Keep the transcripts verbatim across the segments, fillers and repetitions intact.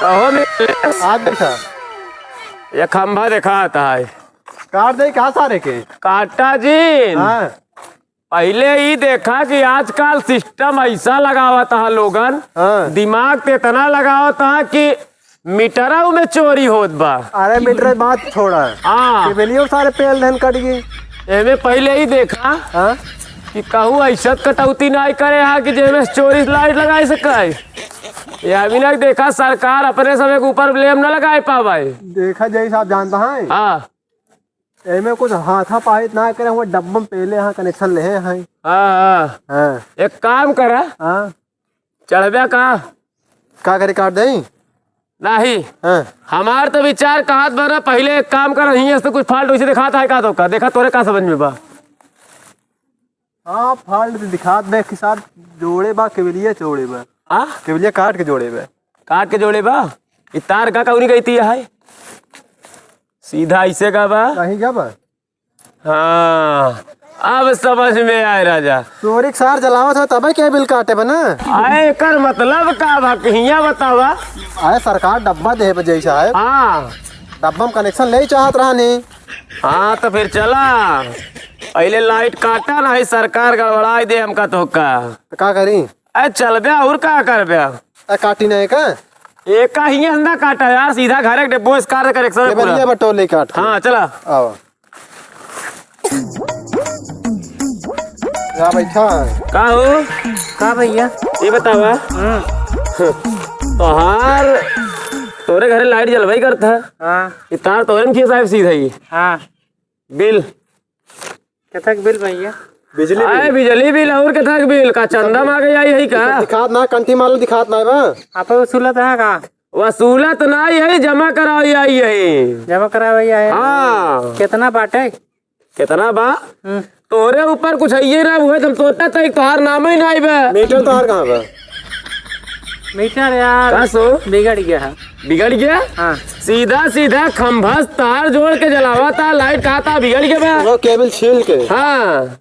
कहो मिले। आज देखा। ये खंभा देखात है। काट दे का सारे के? काटा जी। हाँ। पहिले ई देखा कि आजकल system ऐसा लगावत है लोगन, हाँ। दिमाग ते इतना लगावत है कि मीटरउ में चोरी होत बा। अरे मीटर बात छोड़ा। हाँ। केबलियो सारे पेल धन कट गई। एमे पहिले ही देखा हाँ? कि कहू ऐसा कटौती नाहीं करे हा कि जेमे से चोरी से लाइट लगाए सके। ये अभी ना देखा, सरकार अपने सब के ऊपर blame ना लगाए पावे। देखा जैसा आप जानता है। हाँ। एमे कुछ हाथा पाइत ना करे, हुआ डब्बम पेले हाँ connection ले हैं। हाँ, हाँ। हाँ। एक काम करा। हाँ। चढ़बे का? का करे, काट देई? नाही। हाँ। हमार तो विचार कहत बा ना, पहिले एक काम कर, हियाँ से कुछ fault वैसे दिखात है का तो का? देखा तोरे का समझ में बा? हाँ, fault तो दिखात बा कि साहब जोड़े बा, केबलिया जोड़े बा। हाँ? केबलिया काट के जोड़े बा। काट के जोड़े बा? ई तार का कौनी गई थी है? सीधा ऐसे का बा? कहीं का बा? हाँ, अब समझ में आए राजा। चोरी के सार जलावत हो तबे केबिल काटे बा ना। आए, एकर मतलब का बा? हियाँ बतावा। आए, सरकार डब्बा दे बा जैसा है। हाँ। डब्बा में connection ले चाहत रहनी। हाँ, तो फिर चला। पहिले लाइट काटा, नाही सरकार गड़बड़ाई दे हमका तोहका। तो का करी? अरे चलबे, और का करबे? आ, काटी नहीं का? एका हियाँ ना काटा यार, सीधा घर एक डिब्बो स्कार करे, एक सौ ये पूरा। बलिया बटोले काट के। हाँ, चला। आओ। जा बैठा। का हो? का भैया? ये बतावा। हम्म। तोहार, तोरे घरे लाइट जलवाई करता। हाँ। ये तार तोरे में खिया साहब सीधा ही। हाँ। बिल। केतक बिल भैया? बिजली आए, बिल। बिजली बिल और केतक बिल? का चंदा मांगे आई है का? दिखात ना, कंठी माल दिखात ना बा। आप वसूलत है का? वसूलत ना आई है, जमा करावे आई है। जमा करावे आई है? हाँ। केतना बाटे? केतना बा? हम्म। तोरे ऊपर कुछ है ना, वो हम सोचा था, तोहार नाम ही ना आई बा। मीटर तोहार कहाँ बा? मीटर यार का सो? बिगड़ गया है। बिगड़ गया? हाँ। सीधा सीधा खंभा से तार जोड़ के जलावा था, लाइट कहा था बिगड़ गया बा। वो केबल छील के। हाँ।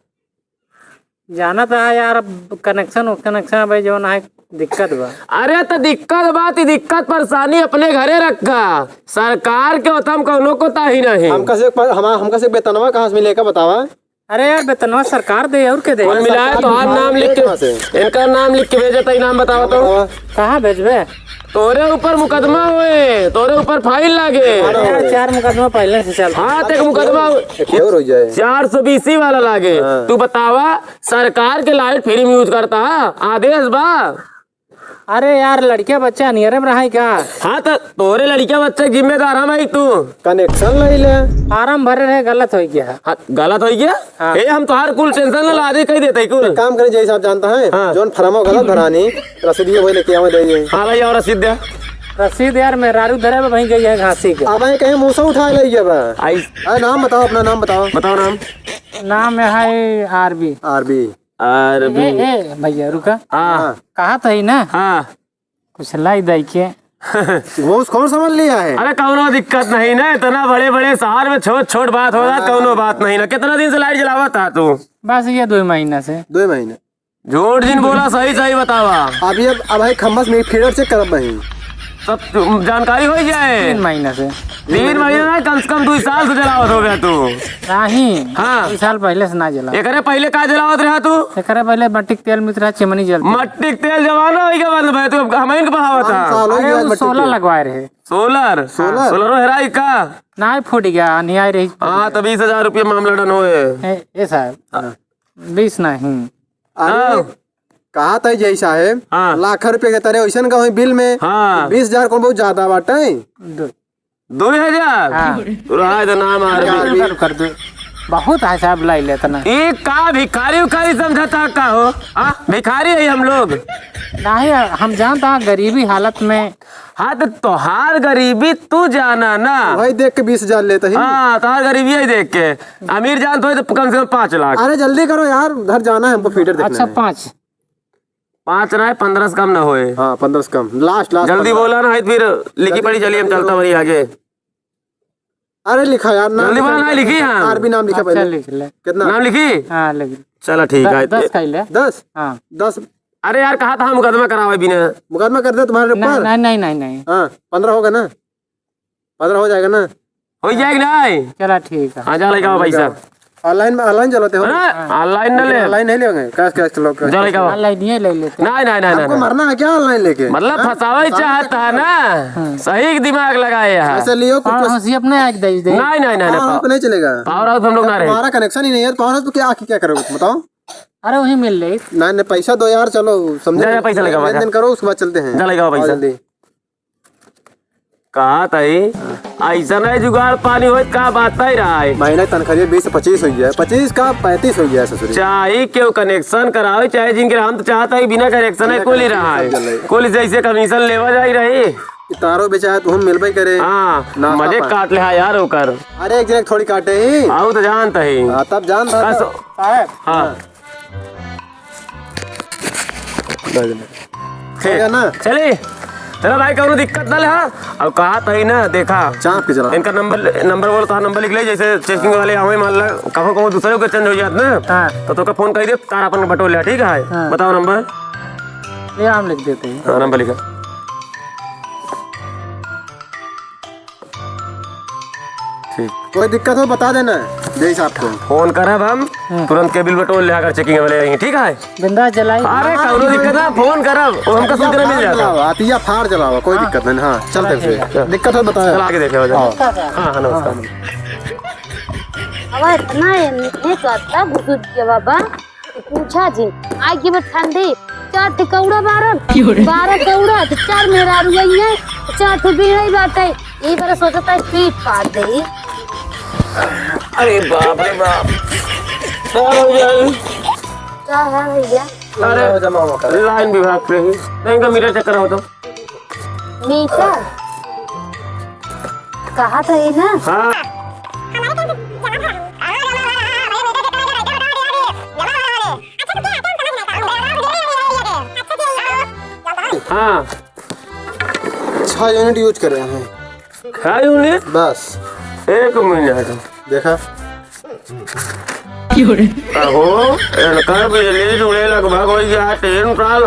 जाना था यार, अब connection, connection भाई जौन है दिक्कत बा। अरे तो दिक्कत बा, ती दिक्कत परेशानी अपने घरे रखा, सरकार के ओतम कौनो कोताही नहीं। हमका से पर-, हमा-, हमका से वेतनवा कहाँ से मिलेगा बतावा? अरे यार, वेतनवा सरकार दे, और के दे? कुल मिलाए तोहार नाम लिख के, कहाँ से? इनका नाम लिख के भेजे, तई नाम बतावा तो। बतावा। कहाँ भेजबे? तोरे ऊपर मुकदमा होए, तोरे ऊपर फाइन लागे। अरे यार, चार मुकदमा पहले से चल। हाँ, तेरे मुकदमा एक और हो जाए। चार सौ बीसी वाला लागे। हाँ। तू बतावा, सरकार के लाइट फ्री में यूज करता है, आदेश बा। अरे यार, लड़के बच्चा नियरे में रहा है का? हाँ, तो तोरे लड़के बच्चे के जिम्मेदार हम ही तू। कनेक्शन ले ले। फार्म भरे रहे, गलत हो गया। हाँ, गलत हो गया? हाँ। ए, हम तोहार कुल टेंशन ना लादे, कही देते कुल। एक काम करे, जैसे आप जानता है, हाँ। जौन फरमा गलत भरानी, रसीद ये वही लेके आवे, दे ये। हाँ भाई, और रसीद दे। रसीद यार, मेहरारू धरे में वहीं गई है घासी के। अब भाई कहीं मुँह से उठा ले ये बा। आई। अरे नाम बताओ, अपना नाम बताओ। बताओ नाम। नाम है आरबी। आरबी। आरबी। ए, ए, भैया रुका। हाँ। कहा तो ही ना। हाँ। कुछ लाई दाई के। मुँह कौन समझ लिया है? अरे कौनो दिक्कत नहीं ना, इतना बड़े बड़े शहर में छोट छोट बात हो रहा, हाँ। कौनो बात नहीं ना। कितना दिन से लाइट जलावा था तू? बस ये दो महीना से। दो महीने। झूठ जिन बोला, सही सही बतावा। अभी अब, अब भाई खम्बस में फीडर चेक करब भाई। सब जानकारी हो जाए। तीन महीना से। तीन महीना ना, कम से कम दो साल से जलावत हो गया तू। नहीं। हाँ। दो साल पहले से ना जला। एकरे पहले का जलावत रहा तू? एकरे पहले मट्टी के तेल मित्र चिमनी जलती। मट्टी के तेल जमाना हो गया बंद भाई, तू अब हमइन के बढ़ावत पाँच है। साल हो अरे गया वो मट्टी के सोलर तेल। लगवाए रहे। सोलर? सोलर? सोलरो हेराई का? नहीं, फूट गया, नहीं आई रही। हाँ, तो बीस हजार रुपये मामला डन होए। ए, ए साहब, हाँ। बीस नहीं। अरे, हाँ। कहा था जय साहेब, हाँ। लाख रुपये के तरह वैसन का वही बिल में हाँ। बीस हजार कौन बहुत ज्यादा बाटे? दो। दो हजार? हाँ। तू रहा है तो नाम आ रहा है। कर दो, कर दो। बहुत है साहब, लाई ले इतना। ये का भिखारी उखारी समझा था का हो? हाँ? भिखारी है हम लोग। नहीं, हम जानता गरीबी हालत में। हाँ, तो तोहार गरीबी तू जाना ना। वही देख के बीस हजार लेते ही। हाँ, तोहार गरीबी ही देख के। अमीर जान तो, तो कम से कम पाँच लाख। अरे जल्दी करो यार, उधर जाना है हमको फीडर देखने अच्छा, में। पाँच। पाँच ना है, पन्द्रह से कम ना होए। हाँ, पन्द्रह से कम। लास्ट, लास्ट जल्दी पन्द्रह। बोला ना, है फिर लिखी जल्दी पड़ी, चलिए हम जल्दी चलता करो। वही आगे। अरे लिखा यार, नाम जल्दी बोला लिखा। ना, लिखी हाँ। आरबी नाम लिखा अच्छा, पहले। लिख ले। कितना? नाम लिखी? हाँ, लिख ले। चला ठीक द-, है। दस का ही ले। दस? हाँ। दस। अरे यार, कहा था हम मुकदमा करावे बिना। मुकदमा कर दे तुम्हारे नहीं, ऊपर। नहीं, नहीं, नहीं, नहीं। हाँ, पन्द्रह होगा ना? पन्द्रह हो जाएगा ना? हो जाएगा ना? चला ठीक है। हाँ, जा लेके आओ पैसा। Online में, online चलाते हो? हाँ, online ना ले। Online नहीं लेंगे, cash, cash लो, cash। जा लेके आओ। Online ही ले लेते हैं। नहीं, नहीं, नहीं, नहीं, आपको नहीं। मरना है क्या online लेके? मतलब हाँ? फंसावे चाहता है ना? हाँ। सही दिमाग लगाए यार। ऐसे लियो, कुछ हाँ, कुछ हाँ, सी अपने आके दे दे। नहीं, नहीं, नहीं, नहीं, power house पे नहीं चलेगा। Power house हम लोग ना रहे। तुम्हारा connection ही नहीं है, power house पे क्या, आके क्या करोगे तुम बताओ? अरे वहीं मिल ले। नहीं, नहीं, पैसा दो यार, चलो, समझे? जा, जा, पैसा लेके आओ, लेन देन करो, उसके बाद चलते हैं। जा, लेके आओ पैसा। जल्दी। कहा तई, ऐसा नहीं जुगाड़ पानी होई, का बात तय रहा है। महीना की तनख्वाह बीस से पच्चीस हो गया है, पच्चीस का पैंतीस हो गया है ससुरी। चाहे क्यों connection करावे, चाहे जिनके, हम तो चाहता ही बिना connection है, बिना कुल ही connection रहा है। सब चल रही है। कुल जैसे commission लेवा जाई रही। तारो बेचारा तो हम मिलबे करे। हाँ, ना मजे पापा। काट ले हा यार ओकर। अरे एक जने थोड़ी काटे ही। आओ तो जानता ही। हाँ, तब जानता बस। था। साहब। हाँ। ठीक। हो गया ना? चली। चला भाई, कौनो दिक्कत ना ले, हाँ? अब कहा तही ना, देखा। चाप के चला। इनका नंबर, नंबर बोलो, तो नंबर लिख ले, जैसे checking वाले आवे, मान ला, कहो, कहो दूसरे को change हो जात ना, हाँ। तो तोका phone कर दे, तार अपन बटोर ले, ठीक है? हाँ। बताओ नंबर। ये हम लिख देते हैं। हाँ, नंबर लिखा। ठीक। कोई दिक्कत हो बता देना, जय साहब को। Phone करब हम, हम्म। तुरंत cable बटोर ले आकर checking वाले आएंगे, ठीक है? बिंदास चलाई। अरे, हाँ, कौनो हाँ, दिक्कत ना, phone करब, वो हमका सूचना मिल जाता। चलावा, अतिया फाड़ चलावा, कोई हाँ। दिक्कत नहीं। हाँ, चलते हैं फिर। चल आगे देखे हो जाए। हाँ। हाँ, हाँ, नमस्कार। अब इतना एन्ने तो अत्ता घुसुत के बाबा, पूछा जी। आइ के बा ठंडी, चार ठे कौड़ा बारन, बारह कौड़ा, तो चार मेहरारू आई हैं, चार ठे बीड़ई बाटे। यही बार सोचता है पीट पाट दे। अरे बाप रे बाप। का हो गया? का है भैया? अरे, जमा हुआ करे। Line विभाग पे ही। नहीं तो meter check कराओ तो। Meter? कहा तो है ना? हाँ। हाँ। छह unit use करे हैं। छह unit? बस। एक minute। देखा? अहो, इनकर बिजली जुड़े लगभग होइ गया तीन साल।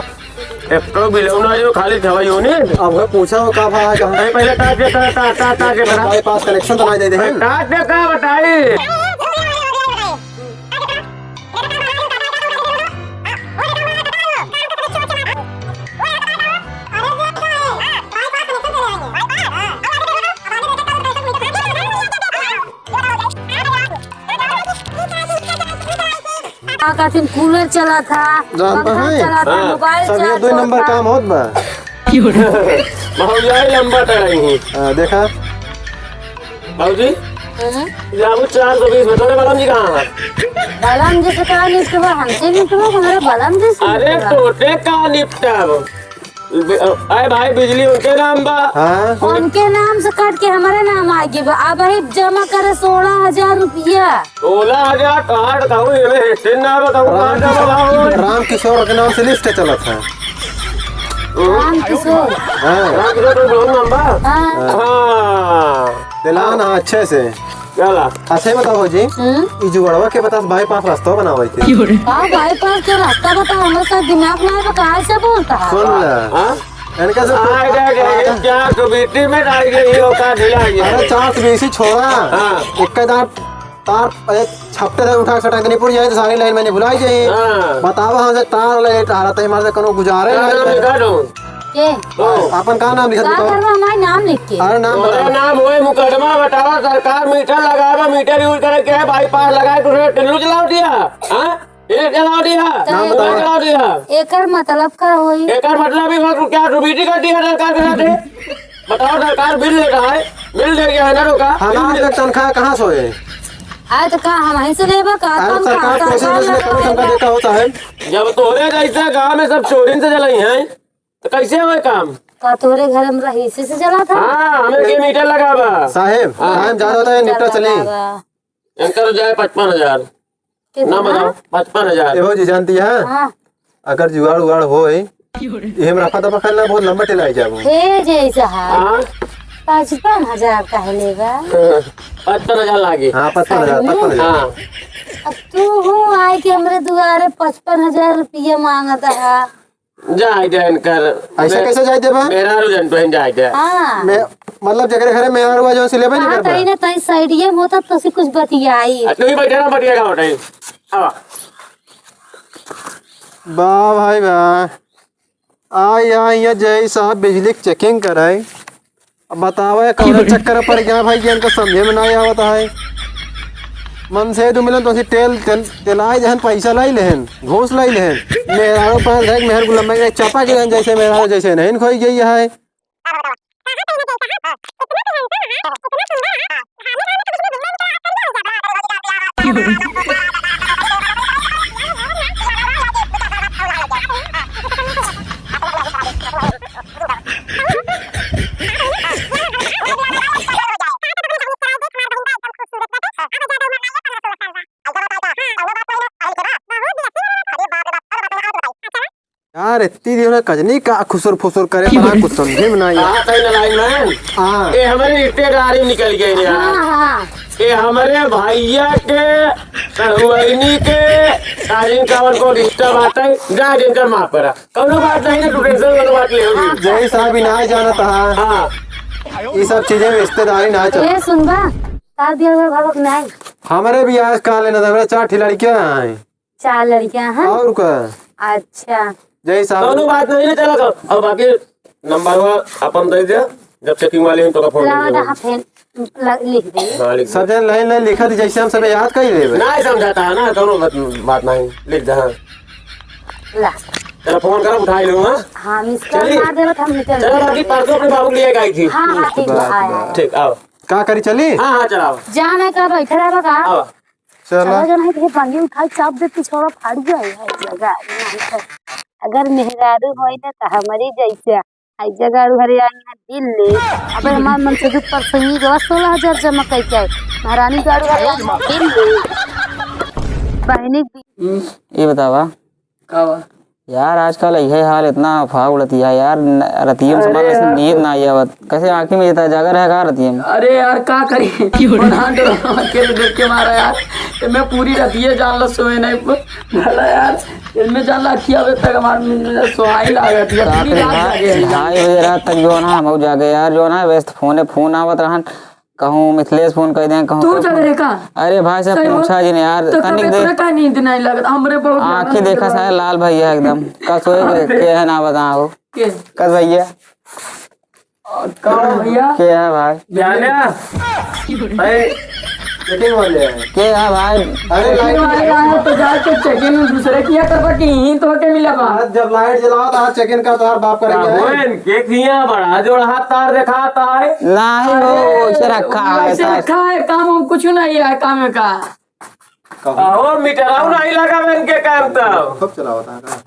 एक तो बिलौना जो खाली छह unit। अब वो पूछा हो का भाव है, कहाँ? अरे पहले तार के, तार, तार, तार, तार के बता। Bypass connection तो ना दे दे हैं। तार के का बताई? का कहथिन, cooler चला था, जानता पंखा है? चला था, हाँ। Mobile सब ये चला दो था। नंबर काम होत बा। बहुत ज्यादा लंबा टहराई हूँ। हाँ, देखा। बाबूजी, हम्म? जाबू चार सौ बीस में, तोरे बलम जी कहाँ हैं? बलम जी से का निपटबा? हमसे निपटबा, हमारे बलम जी से अरे, निपटबा। तोते का निपटब? बि-, अरे भाई, बिजली उनके नाम बा। हाँ। उनके नाम से काट के हमारे नाम आ गए बा। अब ही जमा करे सोलह हजार रुपया। सोलह हजार कार्ड कहूँ, ये में हिस्से ना बताऊँ, राम कहाँ जमा किशोर, भाव होई? राम किशोर के नाम से list चलत है। राम किशोर। हाँ। राम किशोर तो बहुत नाम बा। हाँ। हाँ। दिलाओ ना अच्छे से। चला। अच्छा, ये बताओ भौजी, हम्म? ई जुगड़वा के बतास bypass रास्ता बनावे के। हाँ, bypass के रास्ता बता, हमारे साथ दिमाग ना है, तो कहाँ से बोलता है? सुन ले। हाँ? इनका से आ गया, गया, ये चार सौ बीटी में डाल गया, ये औकात हिला गया। अरे, चार सौ बीसी छोड़ा। हाँ। एक दांत तार, ए, छपटे से उठा के सटक देनी पड़ जाए, तो सारी line मैंने भुलाई जाए। हाँ। बतावा, हमसे तार ले, तारा तो हमारे से कोनो गुजारे का नहीं। नाम लिखा दो? के? ओ। अपन का नाम लिखा का बताओ? करबा हमारे नाम लिख के? अरे नाम तोहरे बताओ। नाम होए मुकदमा, बतावा, सरकार meter लगावा, meter use करे के है, bypass लगाए, तू टिल्लू चलाओ दिया, हाँ? ये चलाओ दिया, नाम बताओ। चलाओ दिया। एकर मतलब का होई? एकर मतलब ही बा, तू क्या दुर्नीति कर दिया सरकार के साथ? बताओ, सरकार बिल लेता है, बिल दे गया है ना, रोका? हमार के तनख्वाह कहाँ से होए? आए तो का हम ही से लेबा का? अरे तनख्वाह सरकार पैसे सरकार देने का लेबा। तनख्वाह देता होता है। जब तोहरे जैसा गांव में सब चोरिन से जलाई हैं, तो कैसे होए काम? का तोहरे घर में रहीसी से जला था? हाँ, हमें के meter लगावा। साहेब, हाँ। Time ज्यादा होता है, निपटा चली। लगावा। इनकर जाए पचपन हजार। कितना? ना बताओ, पचपन हजार। ए भौजी, जानती है? हाँ। अगर जुगाड़ उगाड़ होए, ये हम रफा दफा करना बहुत लंबा टिलाई जाबो। हे जैसा है। हाँ। पचपन हजार का है लेगा। पचपन हजार लागे। हाँ, पचपन हजार, सही में? पचपन हजार। हाँ। अब तू हो आए कि हमरे दुआरे पचपन हजार रुपया मांगत है। जाए दे इनकर। ऐसे कैसे जाए देबा? मेहरारू जन तो जाए दे। हाँ। मैं, मतलब, जकरे घरे मेहरारू बा, जौन सिलेबे नहीं कहाँ करबा। तई ना तई साइडिये में होता तो से कुछ बतियाई। आ, तू ही बैठे ना, बतिया का होता है। आवा। वाह भाई वाह। आ, यहाँ, यहाँ जय साहब बिजली के checking कराए। अब बतावा, ये कौन चक्कर पड़ गया भाई, ये इनको समझे में ना आवत है। मन से दो मिलन तो तेल, तेल, तेलाई जहन पैसा लाई लेहन, घूस लाई लेहन। मेहरारू पर देख, मेहर गुलाम में चापा के जैसे मेहरारू जैसे नहीं खोई गई है। यार, इतनी देर में कजनी का खुसुर फुसुर करे, बड़ा कुछ समझे में ना आया। कहाँ कहीं ना लाइन में? हाँ। ये हमारे रिश्तेदारी निकल गए यार। हाँ, हाँ। ये हमारे भैया के कढ़ुआइनी के तारीन का उनको रिश्ता बात है, जा जिनकर माफ करा। कौनो बात नहीं ना, तू टेंशन वाली बात ले होगी। जय साहब ही ना जानत हा। हाँ। ये सब चीजें रिश्तेदारी ना चल। ए, सुनबा, तार दिया हुआ भावक नहीं। हमारे भी आज काल है ना, हमारे चार ठी लड़कियां हैं। चार लड़कियां हैं? और का? अच्छा। जय साहब। कौनो बात नहीं ना, चला कर। और बाकी नंबर वा अपन दे दे, जब checking वाले हैं तो का फोन लावा कर दे। हाँ, फेन ल-, लिख दे। हाँ, लिख दे। सब जन लाइन लाइन लिखा थी, जैसे हम सब याद कर लेबे। नहीं समझाता है ना, कौनो बात, बात नहीं, लिख दे, हाँ। ला। चलो फोन कर, उठा लूँ, हाँ? हाँ, miss call चलिए। मार देबे तो हम निकल चलो, जाएंगे। बाकी परसों अपने बाबू के लिए आई थी। हाँ, हाँ, ठीक बा, आया। ठीक, आओ। का करी, चली? हाँ, हाँ, चलाओ। जाने का बैठे रहबा का? आओ। चला। चला जाना है, ये बंगी उठाई चाप दे, पिछवाड़ा फाड़ गया है, है जगह, नहीं तो। अगर मेहरारू होई ना तो हमारी जैसे, आई जगह हरियाणा दिल्ली, अबे हमार मन से दुख पर संगी के बाद सोलह हजार जमा कई के आई। महारानी गाड़ू हरियाणा दिल्ली, बहनी। ये बतावा, का बा? यार, आजकल इहे हाल, इतना अफवाह उड़त है यार, न-, रतिये में अरे समझ ले, यार। नींद ना आवत। कैसे आँखी में इतना जागा रहे का रतिये में? अरे यार, का करी? बना दो, अकेले देख के मारा यार। ये मैं पूरी रतिये जान लो सोए नहीं प-, भला यार, इनमें जान ला अखिया अबे तक हमार में सोआई लागत है, का पूरी करे रात भाई? जागे है। ढाई बजे रात तक जो ना हम जागे यार, जो ना व्यस्त फोने फोन आवत रहन। कहूँ मिथिलेश फोन कर दें, कहूँ तू तो जागे फोन। रहे का? अरे भाई साहब, सही हो? पूछा जी ने यार, तो तनिक कबे देर। तोरा का नींद नहीं लगत? हमरे बहुत ज्यादा आँखी नींद देखा लगत। सारे लाल भैया एकदम। का सोए के, अरे। के है ना बताओ? के? कस भैया? और का भैया? के है भाई? जाने? अरे, checking वाले हैं। के है भाई? अरे, checking वाले आए हैं तो जाके checking दूसरे किया करबा कि यहीं तो के मिला बा। आज जब light जलाओ तो आज checking का तोहार बाप करेंगे। का होएन? के किया बड़ा जोड़ हाथ तार दिखाता है। नहीं हो, अरे, वैसे रखा है, वैसे तार। रखा है, काम हम कुछ नहीं है, काम का। कहो। अहो, मीटरवा नहीं लगा बहन के काम तब। खूब चलावत है का?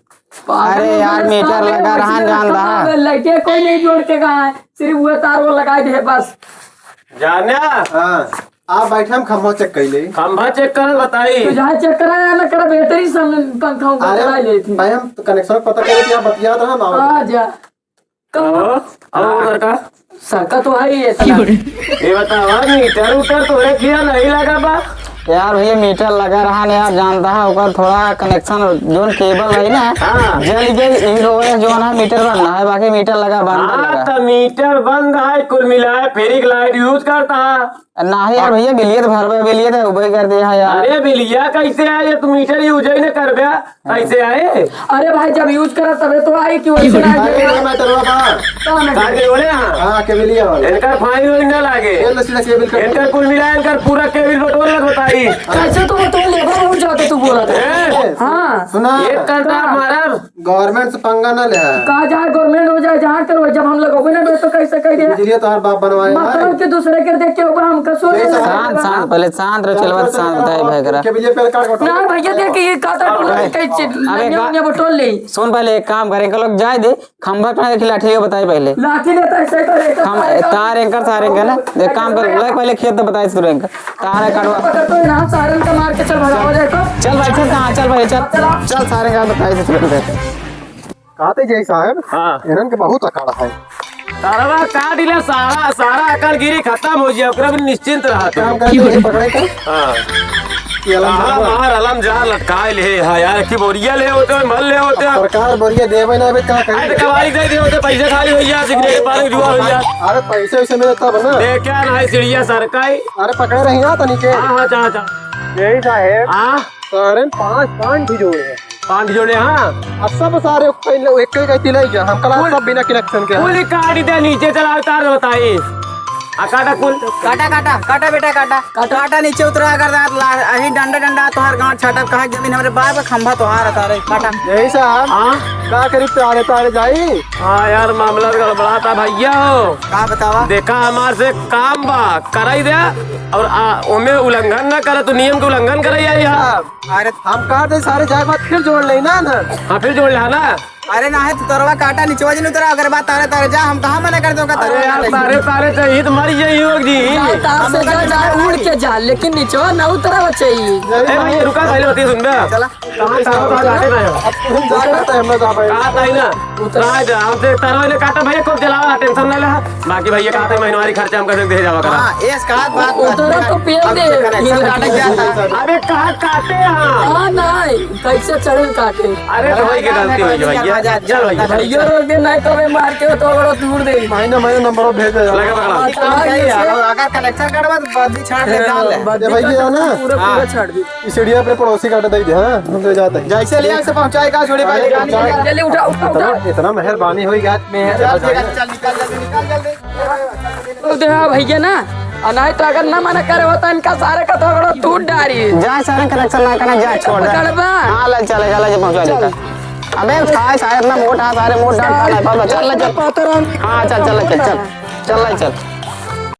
पागल अरे यार, हो गए, मीटर साले, लगा रहा वैसे जान रखा रहा। है, लाइटे कोई नहीं जोड़ के कहा है, सिर्फ वो तार वो लगा दे बस। जाना? हाँ, आप बैठे हम खंभा check कर ले। खंभा check कर बताई। तू जहाँ check करा या ना करा, battery से हम पंखा उंखा अरे, चला लेती। भाई हम तो connection पता करे कि आप बतियात रहा ना। आ जा। कहो। कहो, कहो, लड़का। सरका तो है ही ऐसा। ये बतावा, मीटर उटर तोरे किया नहीं लगा बा? यार भैया, मीटर लगा रहा न यार, जानता है, ओकर थोड़ा connection, जोन cable रही ना, हाँ। जल गई, ई रोए, जोन है, मीटर बंद है, बाकी मीटर लगा, बंद हाँ, लगा। तो मीटर बंद है, कुल मिलाए, फेरिक लाइट use करता है। नाही यार भैया, बिलियत भरबे, बिलियत है, उबे कर दे है यार। अरे बिलिया कैसे है, ये तू मीटर use ही न करबे, कैसे आए? अरे भाई, जब use करा तबे तो आई कि वैसे ना आई। अरे, ये मैं तेरे बाबा। कौन है? काहे के बोले हाँ? हाँ, केबलिया वाले। इनका fine वाइन ना लागे। ये लो सीधा केबल कर। इनका कुल मिला, इनका पूरा केबल बटोर लग बताई। कैसे तो बटोर लेबा, बहुत ज्यादा तू बोला था। हैं? हाँ। सुना। एक कंटा मारा। Government से पंगा ना ले। कहा जाए government हो जाए, जहाँ करो, जब हम लोग होबे ना तो कैसे कह दे? बिजलिया तोहार बाप बनवाए हैं। मतलब कि दूसरे के देख के ऊपर हम कसो जैसे नहीं शांत, शांत, पहले शांत रहो, चलवा, शांत बताए भाई करा। के बिजलिया पे काट कटो। ना भैया, देख ये कहता है, पूरा कहीं चिट-, अबे नन्या का-, उन्या बटोर ले। सुन, पहले एक काम करें, इनका लोग जाए दे, खंभा पे लाठी लेके बताए पहले। लाठी लेता है, सही तो रहता है, हम, तार तार एंकर, तार एंकर ना, एक काम कर, ले पहले खेत तो बताए शुरू एंकर। तार है काटवा। पकड़ तो ना, सारन का मार के चल भगावा जाए तो। चल भाई, चल, हाँ, चल भाई, चल। चल, सारे का बताए शुरू कर दे। कहते जय साहब, हाँ। इन्हन के बहुत अकड़ है। तारवा काट ले सारा, सारा अकड़ गिरी खत्म हो जाए, ओकरा भी निश्चिंत रहते। काम करते हैं, पकड़े के। हाँ। ये अलम हाँ, झार। मार अलम झार लटकाए ले, हाँ यार, की बोरिया ले होते हो, मल ले होते हो। सरकार बोरिया देवे ना, अबे का करी? अरे, कबाड़ी दे दे होते, पैसे खाली हो गया, सिगरेट पानी जुआ हो गया। अरे, पैसे वैसे मिले तब ना। दे क्या ना है, सीढ़िया सरकाई। अरे, पकड़े रही ना तनी के। हाँ, हाँ, जा, जा। यही साहेब। हाँ। सारे पाँच, पाँच भी जोड़े हैं। पाँच जोड़े, हाँ। अब सब सारे पहले एक, एक, एक ही लग गया। हम कल कुल सब बिना connection के। कुल काट दे, नीचे चला उतार बताई। आ काटा कुल। काटा, काटा, काटा बेटा, काटा। काटा। काटा, नीचे उतरा, अगर रात ला-, अही डंडा, डंडा तोहार गांठ छाटब, कहाँ जमीन हमरे बाप का खंभा तोहार है सारे, काटा। यही साहब। हाँ? का करी, तारे, तारे जाई? हाँ यार, मामला तो गड़बड़ा था भैया हो। का बतावा? देखा, हमार से काम बा, कराई दे, और आ, ओमे उल्लंघन ना करे, तू नियम के उल्लंघन करे आई है। अरे हम काट दे सारे, जाए बाद फिर जोड़ ले ना, ना। हाँ, फिर जोड़ ले ना। अरे ना है, तू तोरवा काटा, निचवा जिन उतरा, अगर बात तारे तारे जा, हम कहाँ मना कर दो का अरे तोरवा यार, काटे? तारे तारे चाहिए तो मर जाइए हो जी। जा, तार से जा, जा, उड़ के जा, लेकिन निचवा ना उतरा चाहिए। ए भाई, रुका, पहले बतिया सुन बे। चला। कहाँ तारा तारा काटे ना हो? अब तुम जा करते हैं, हम ना जा पाएंगे। कहा ताई ना? उतरा जा, हमसे तारा ने काटा भैया, खूब जलावा, tension ना ले। बाकी भैया कहा ताई महीनवारी खर्चा हमका दे जावा करा। हाँ, एस कहा बात उतरा तो पियल अब दे। Connection काटे क्या था? अबे कहाँ काटे हैं? हाँ, नहीं। कैसे चढ़ल काटे? अरे तो भाई के गलती होई है भैया। चल भैया। भैया रोक दे, नहीं तो मैं मार के तो बड़ा दूर दे। महीना महीना नंबर भेज दे। लगा पकड़ा। हाँ, हाँ, ये यार, और अगर connection कटवा तो बद्दी छाड़ दे, डाल दे। बद्दी ए भैया छाड़ ना। पूरा, हाँ। पूरा छाड़ दे। इस सीढ़िया पे पड़ोसी काट दे दे, हाँ, हम ले जाते हैं। जैसे ले आए, से पहुंचाए का, छोड़े भाई, अरे, जाने पहुंचाए। दे। जल्दी उठा, उठा, उठा। इतना, इतना मेहरबानी होई गया। मेहरबानी। चल, चल, चल, निकल जल्दी, निकल जल्दी। बोल दे, हाँ भैया ना, और नहीं तो अगर ना मना करे होता इनका सारे का तो अगर तू डारी। जा सारे connection ना करना, जा छोड़ दे। पकड़बा। हाँ, ले चले, चले, जा पहुंचा देता। अबे खाए सारे इतना मोटा, सारे मोटा, चल, चल, चल, चल। हाँ, चल, चल, चल, चल, चल, चल।